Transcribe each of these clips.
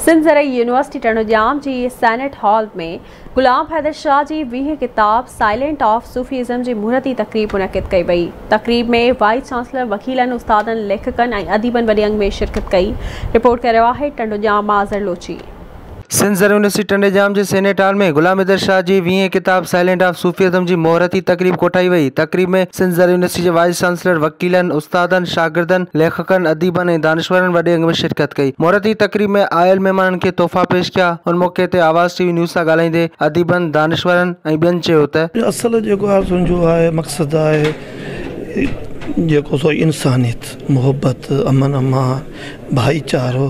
سنڌ زرعي يونيورسٽي ٽنڊوڄام جي senate hall ۾ Ghulam Haider Shah جي 20 ڪتاب سائلنٽ آف صوفي ازم جي مهورتي تقريب منعقد ڪئي وئي. تقريب ۾ وائيس چانسلر، وڪيلن، استادن، ليکڪن ۽ اديبن وڏي انگ ۾ شرڪت ڪئي. رپورٽ ڪري رهيو آهي ٽنڊوڄام مان اظهر لوچي. سنڌ زرعي يونيورسٽي ٽنڊي ڄام جي سينيٽ هال ۾ غلام حيدر شاهه جي 20هين ڪتاب سائلنٽ آف صوفي ازم جي مهورتي تقريب ڪوٺائي وئي. تقريب ۾ سنڌ زرعي يونيورسٽي جي وائيس چانسلر، وڪيلن، استادن، شاگردن، ليکڪن، اديبن ۽ دانشورن وڏي انگ ۾ شرڪت ڪئي. مهورتي تقريب ۾ آيل مهمانن کي تحفا پيش ڪيا. ان موقعي تي آواز ٽي وي نيوز سان ڳالهائيندي اديبن، دانشورن ۽ ٻين چيو ته. اصل جيڪو آهي سو جو آهي مقصد آهي جيڪو سو انسانيت، محبت، امن امان، ڀائيچارو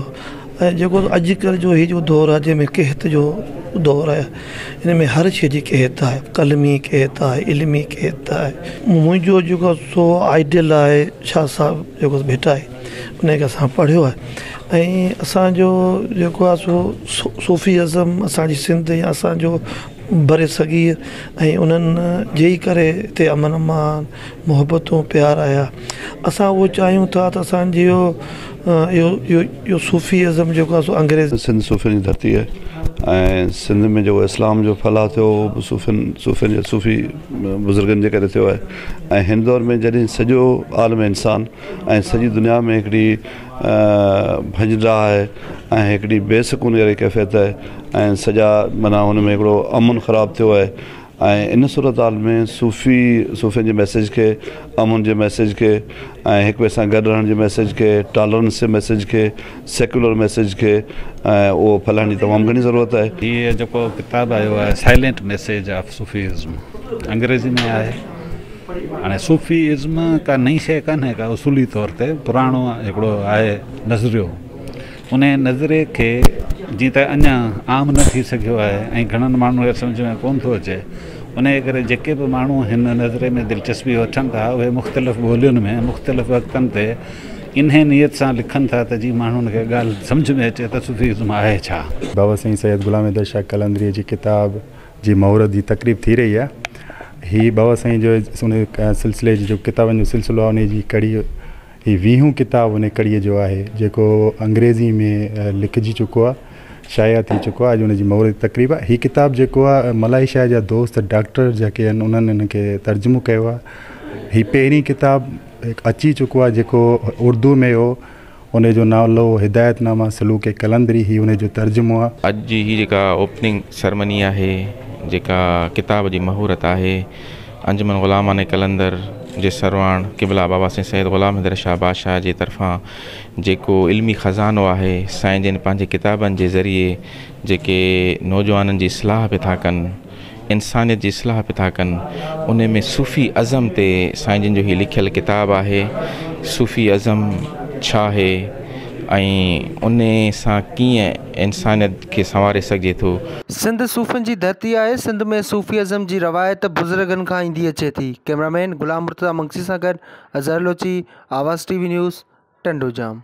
۽ جيڪو اڄڪلهه جو هي جو دور آهي جنهن ۾ قحط جو دور آهي هن ۾ هر شيء جي قحط آهي قلمي قحط آهي علمي قحط آهي منهنجو جيڪو سو آئيڊيل آهي شاهه صاحب جيڪو ڀٽائي ان کي اسان پڙهيو آهي ۽ اسانجو جيڪو آهي سو صوفي ازم اسانجي سنڌ يا اسانجو برصغير ۽ انهن جي ئي ڪري هتي امن امان محبتون پيار آيا اسان اهو چاهيون ٿا ته اسان جي اهو اهو صوفي ازم جيڪو آهي سو انگريز سنڌ صوفين جي ڌرتي آهي ۽ سنڌ ۾ جيڪو اسلام جو ڦهلاء ٿيو اهو به صوفين صوفين جي صوفي بزرگن جي ڪري ٿيو آهي ۽ هن دور ۾ جڏهن سڄو عالم انسان ۽ سڄي دنيا ۾ هڪڙي ڀڃ ڊاهه آهي ۽ هڪڙي بي سڪوني واري ڪيفيت آهي ۽ سڄا معنيٰ هن ۾ هڪڙو امن خراب ٿيو آهي ۽ ان صورتحال ۾ صوفي صوفين جي ميسيج کي امن جي ميسيج کي ۽ هڪ ٻئي سان گڏ رهڻ جي ميسيج کي ٽالرنس جي ميسيج کي سيڪيولر ميسيج کي ۽ اهو ڦهلائڻ جي تمام گهڻي ضرورت آهي. هيء جيڪو ڪتاب آيو آهي silent message of Sufi ism انگريزي ۾ آهي. هاڻي صوفي ازم ڪا نئين شيء ڪانهي ڪا اصولي طور تي پراڻو هڪڙو آهي نظريو انهي نظريي کي جيئن ته اڃا عام نه ٿي سگهيو آهي ۽ گهڻن ماڻهن کي سمجهه ۾ ڪونه ٿو اچي انهي ڪري جيڪي به ماڻهو هن نظريي ۾ دلچسپي وٺن ٿا اهي مختلف ٻولين ۾ مختلف وقتن تي انهي نيت سان لکن ٿا ته جيئن ماڻهن کي ڳالهه سمجهه ۾ اچي ته صوفي ازم آهي ڇا. بابا سائين سيد غلام حيدر شاهه قلندريء جي ڪتاب جي مهورت جي تقريب ٿي رهي آهي. هي بابا سائين جو ان سلسلي جي جو ڪتابن جو سلسلو آهي انهي جي ڪڙي هي ويهون ڪتاب انهي ڪڙي جو آهي جيڪو انگريزي ۾ لکجي چڪو آهي شايع ٿي چڪو آهي اڄ ان جي مهورت جي تقريب آهي هي ڪتاب جيڪو آهي ملائيشيا جا دوست ڊاڪٽر جيڪي آهن انهن ان کي ترجمو ڪيو آهي هي پهرين ڪتاب اچي چڪو آهي جيڪو اردو ۾ هو ان جو نالو هدايت نامه سلوڪ قلندري هي ان جو ترجمو آ. اڄ جي هي جيڪا اوپننگ سرمني آهي جيڪا ڪتاب جي مهورت آهي انجمن غلامان قلندر جي سرواڻ قبلا بابا سائين سيد غلام حيدر شاهه بادشاهه جي طرفان جيڪو علمي خزانو آهي سائين جن پنهنجي ڪتابن جي ذريعي جيڪي نوجوانن جي اصلاح به ٿا ڪن انسانيت جي اصلاح به ٿا ڪن انهي ۾ صوفي ازم تي سائين جن جو هي لکيل ڪتاب آهي صوفي ازم ڇا آهي ۽ انهي سان ڪيئن انسانيت کي سنواري سگهجي ٿو. سنڌ صوفين جي ڌرتي آهي، سنڌ ۾ صوفي ازم جي روايت بزرگن کان ايندي اچي ٿي. ڪئميرا مين غلام مرتضيٰ مگسي سان گڏ Azhar Lochi, Awaz T V news, Tando Jam.